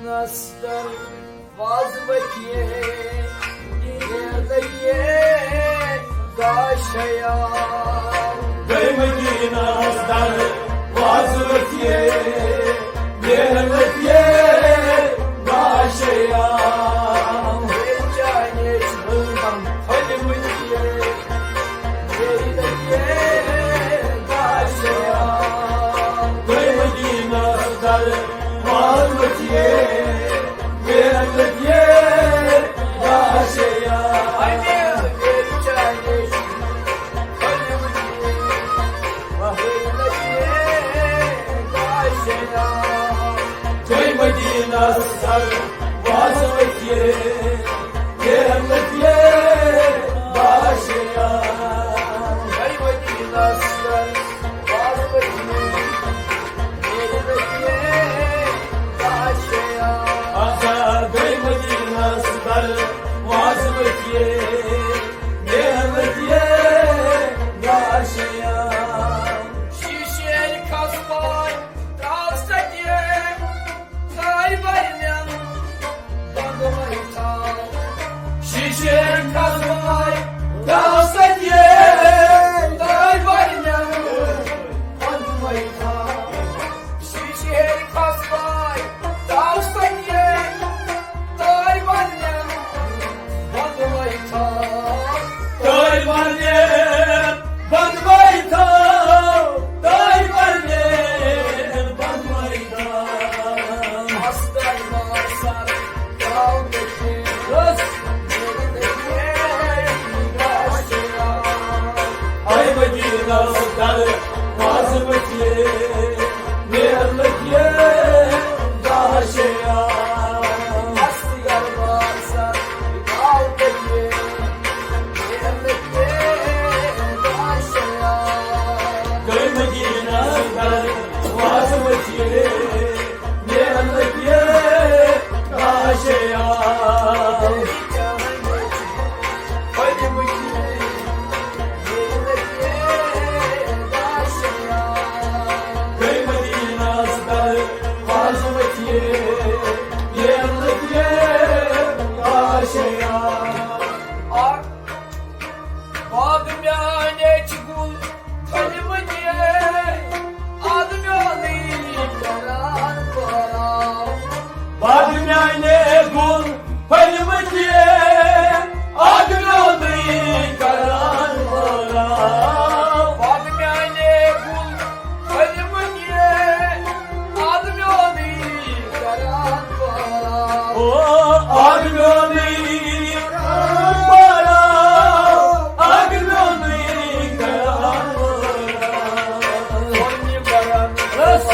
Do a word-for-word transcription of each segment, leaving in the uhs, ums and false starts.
نستر وازوتیے، نیرلتیے گاشیا۔ گٔے مدینس در وازوتیے، نیرلتیے گاشیا۔ چانے چھلم پھلمتیے، نیرلتیے گاشیا۔ گٔے مدینس در وازوتیے، نیرلتیے گاشیا۔ گٔے مدینس در وازوتیے، نیرلتیے گاشیا۔ گٔے مدینس در وازوتیے، نیرلتیے گاشیا۔ آزاد گٔے مدینس در وازوتیے، نیرلتیے گاشیا۔ شیشیر کھسپاے تراو سدیے، تاے برنم بندوے تھاو۔ شیشیر کھسپاے تراو سدیے، تاے برنم بندوے تھاو۔ شیشیر کھسپاے تراو سدیے، تاے برنم بندوے تھاو۔ تاے برنم بندوے تھاو، تاے برنم بندوے تھاو۔ استر ما سر تراو بکھے، بس۔ اے مدینہ در وازوتیے، نیرلتیے گاشیا۔ گٔے مدینہ در وازوتیے، نیرلتیے گاشیا۔ گٔے مدینہ در وازوتیے، نیرلتیے گاشیا۔ باد میانے چھ گل پھلمتیے، آد میونی کران پراو۔ باد میانے گل پھلمتیے، آد میونی کران پراو۔ باد میانے گل پھلمتیے، آد میونی کران پراو۔ او آد میونی کران پراو، آد میونی کران پراو۔ سونی برن بس۔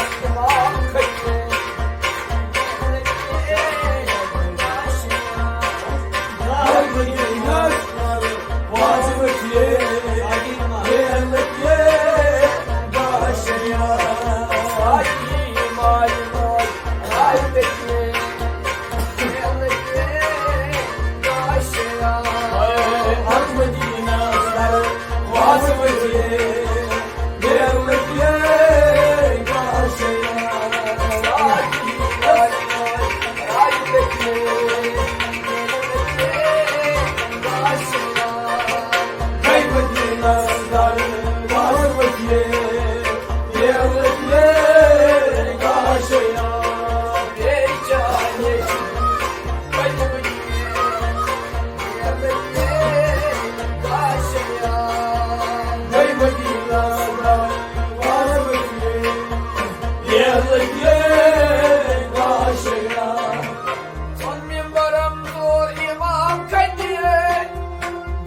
ژۄن ممبرن ژور امام کھٔتۍ،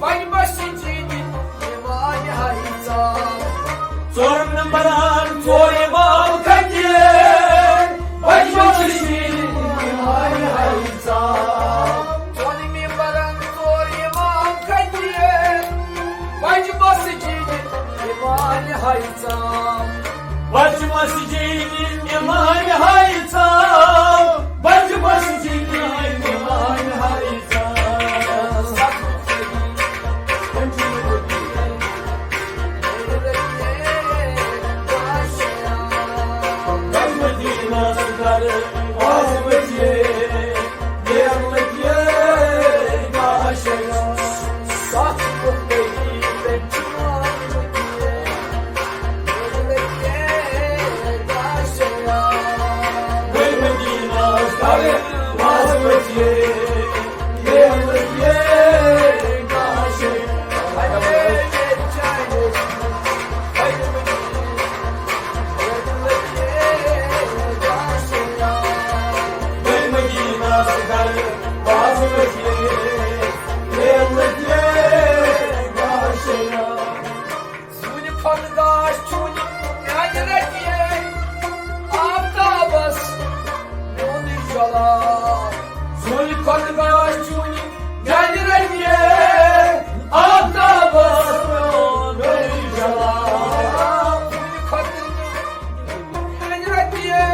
بجہِ مسجد امام ہیژا۔ ژور ممبرن ژور امام کھٔتۍ، بجہِ مسجد امام ہیژا۔ ژۄن ممبرن ژور امام کھٔتۍ، بجہِ مسجد امام ہیژا۔ بجہِ مسجد امام ہیژا، بجہِ مسجد امام ہیژا۔ مدینہ در وازوتیے، زوٗنہِ کھۄتہٕ گاش چھُنہٕ میانہِ رٔٹِیے آفتابس میونُے جلال۔ زوٗنہِ کھۄتہٕ گاش چھُنہٕ میانہِ رٔٹِیے آفتابس میونُے جلال۔ زوٗنہِ کھۄتہٕ میانہِ رٔٹِیے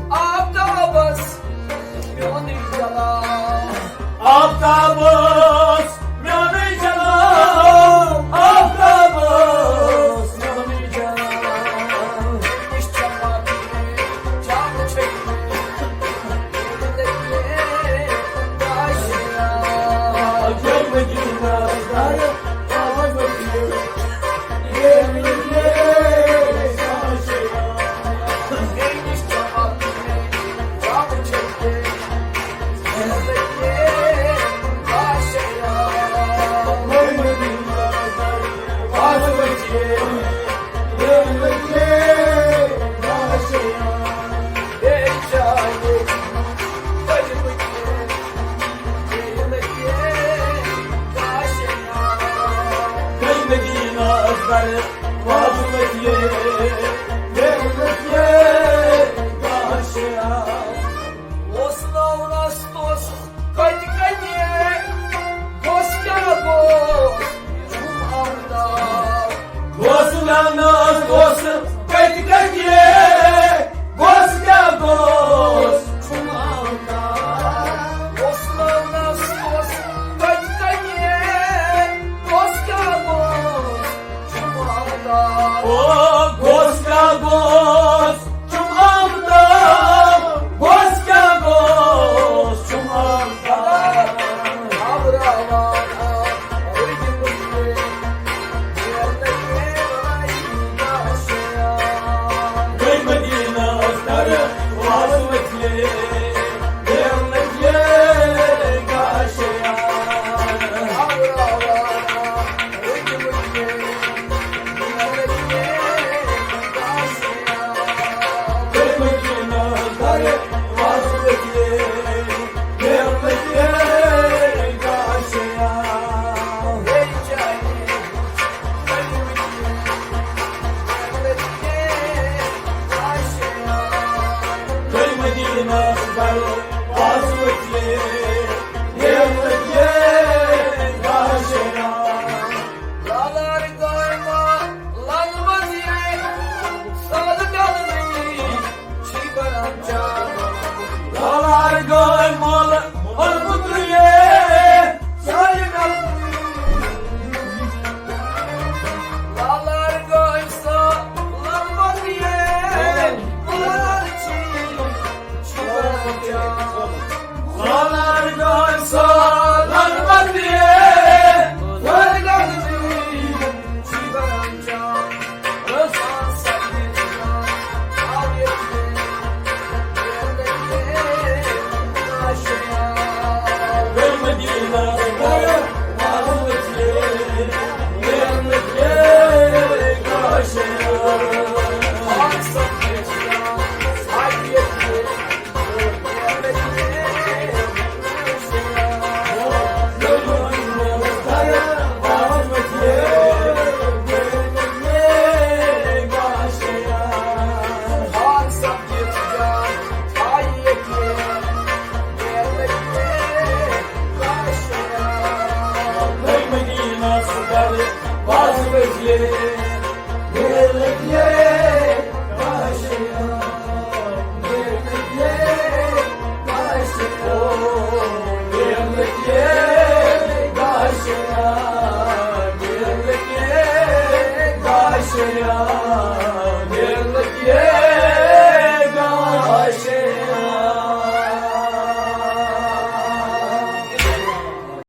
آفتابس میونُے جلال۔ آفتابس میونُے جلال، آفتابس میونُے جلال۔ اوس ناو رستس کتہِ کتہِ، کۄس کیٛاہ گوٚو، چھُم انداز۔ اوس ناو رستس کتہِ کتہِ، کۄس کیٛاہ گوٚو، چھُم انداز۔ اوس ناو رستس کتہِ کتہِ، کۄس کیٛاہ گوٚو، چھُم انداز۔ او، کۄس کیٛاہ گوٚو، چھُم انداز، کۄس کیٛاہ گوٚو، چھُم انداز۔